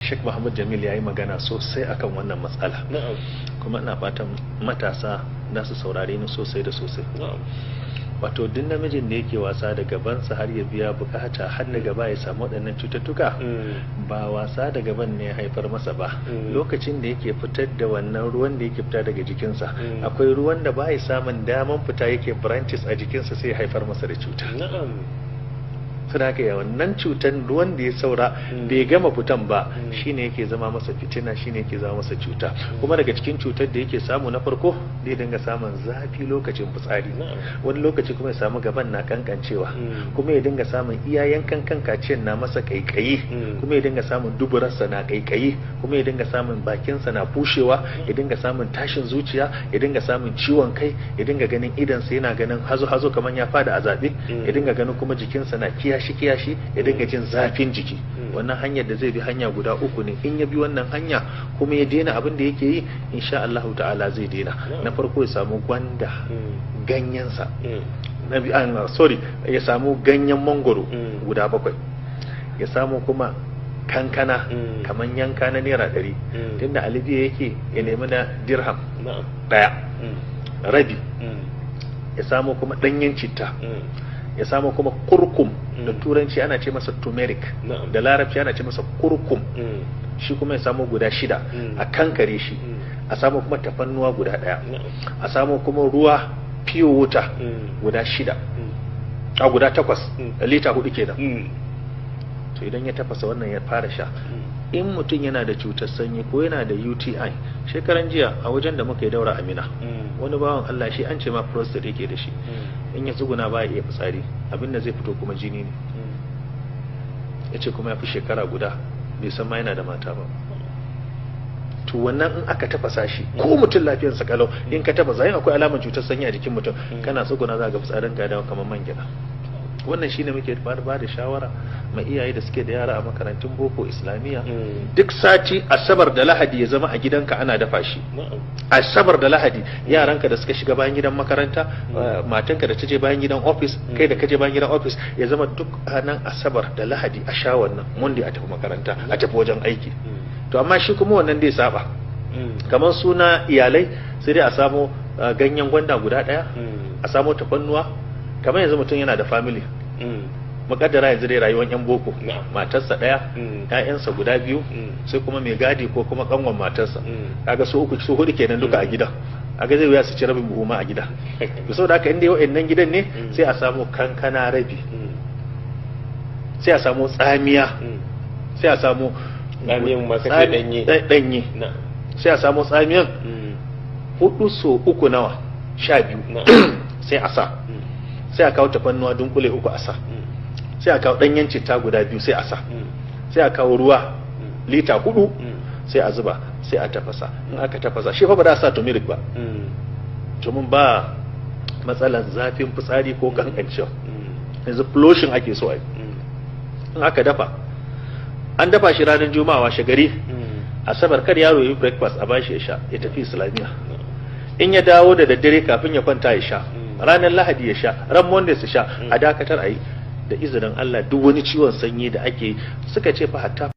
Sheikh Muhammad Jamil ya yi magana sosai akan wannan matsala. Kuma ina fatan matasa za su saurare ni sosai da sosai. Wato duk namijin da yake wasa da gabansa har ya biya bukata har da gaba ya samu waɗannan cututtuka, ba wasa da gaban ne ya haifar masa ba. Lokacin da yake fitar da wannan ruwan da yake fita daga jikinsa, akwai ruwan da ba ya samun daman fita, yake branches a jikinsa, sai ya haifar masa da cuta. Suna haka ya wannan cutan, ruwan da ya saura bai gama fitan ba, shine yake zama masa fitina, shine yake zama masa cuta. Kuma daga cikin cutar da yake samu, na farko zai dinga samun zafi lokacin fitsari, wani lokaci kuma ya samu gaban na kankancewa, kuma ya dinga samun iya yankan kan kaciyan na masa kaikayi, kuma ya dinga samun duburarsa na kaikayi, kuma ya dinga samun bakinsa na bushewa, ya dinga samun tashin zuciya, ya dinga samun ciwon kai, ya dinga ganin idansa yana ganin hazo hazo kamar ya fada a zabe, ya dinga ganin kuma jikinsa na kiyashi kiyashi, ya dinga jin zafin jiki. Wannan hanyar da zai bi hanya guda uku ne. In ya bi wannan hanya kuma ya daina abin da yake yi, insha Allah ta'ala zai daina. Na farko, ya samu gwanda, ganyensa na bi an, sorry, ya samu ganyen mangoro guda bakwai, ya samu kuma kankana kamar yanka na ₦100, tunda a Libya yake ya nemi na dirham 1, rabi, ya samu kuma ɗanyen citta, ya samu kuma kurkum, da turanci ana ce masa turmeric, da larabci ana ce masa kurkum, shi kuma ya samu guda shida, a kankare shi, a samu kuma tafannuwa guda ɗaya, a samu kuma ruwa pure water guda shida, a guda takwas, lita 4 kenan. To idan ya tafasa wannan ya fara sha, in mutum yana da cutar sanyi ko yana da UTI, shekaran jiya a wajen da muka yi daura a Mina, wani bawan Allah, shi an ce ma prostate yake da shi, in ya tsuguna ba ya iya fitsari, abin da zai fito kuma jini ne. Ya ce kuma ya fi shekara guda bai san ma yana da mata ba. To wannan in aka tafasa shi, ko mutum lafiyarsa kalau, in ka tafasa, yin akwai alamar cutar sanyi a jikin mutum, kana tsuguna za ga fitsarin ka dawo kamar man gyaɗa. Wannan shine muke ba da shawara ma iyaye da suke da yara a makarantun boko, islamiyya, duk sati Asabar da Lahadi ya zama a gidanka ana dafa shi. Asabar da Lahadi, yaranka da suka shiga bayan gidan makaranta, matanka da ta je bayan gidan office, kai da ka je bayan gidan office, ya zama duk ranar Asabar da Lahadi a sha wannan, Monday a tafi makaranta, a tafi wajen aiki. To amma shi kuma wannan dai saba kamar suna iyalai, sai dai a samu ganyen gwanda guda daya, a samu tafannuwa. Kamar yanzu mutum yana da family, mukaddara yanzu dai rayuwar yan boko, matarsa daya, ƴaƴansa guda biyu, sai kuma mai gadi ko kuma kanwan matarsa, kaga su uku, su hudu kenan duka a gidan. Kaga zai wuya su ci rabin buhu ma a gida. To saboda haka, inda wa'annan gidan ne, sai a samu kankana rabi, sai a samu tsamiya, sai a samu Tsamiyan ma kace danye. Danye. Sai a samu tsamiyan hudu so uku nawa? 12. Sai a sa, sai a kawo tafannuwa dunkule uku a sa, sai a kawo ɗanyen citta guda biyu sai a sa, sai a kawo ruwa lita 4, sai a zuba, sai a tafasa. In aka tafasa shi fa, ba za a sa turmeric ba, domin ba matsalan zafin fitsari ko kankancewa. Yanzu flushing ake so a yi. In aka dafa, an dafa shi ranar Juma'a, washe gari Asabar, kar yaro yi breakfast, a bashi ya sha, ya tafi islamiyya. In ya dawo da daddare kafin ya kwanta ya sha, ranar Lahadi ya sha, ran Monday su sha, a dakatar a yi. Da izinin Allah, duk wani ciwon sanyi da ake, suka ce fa hatta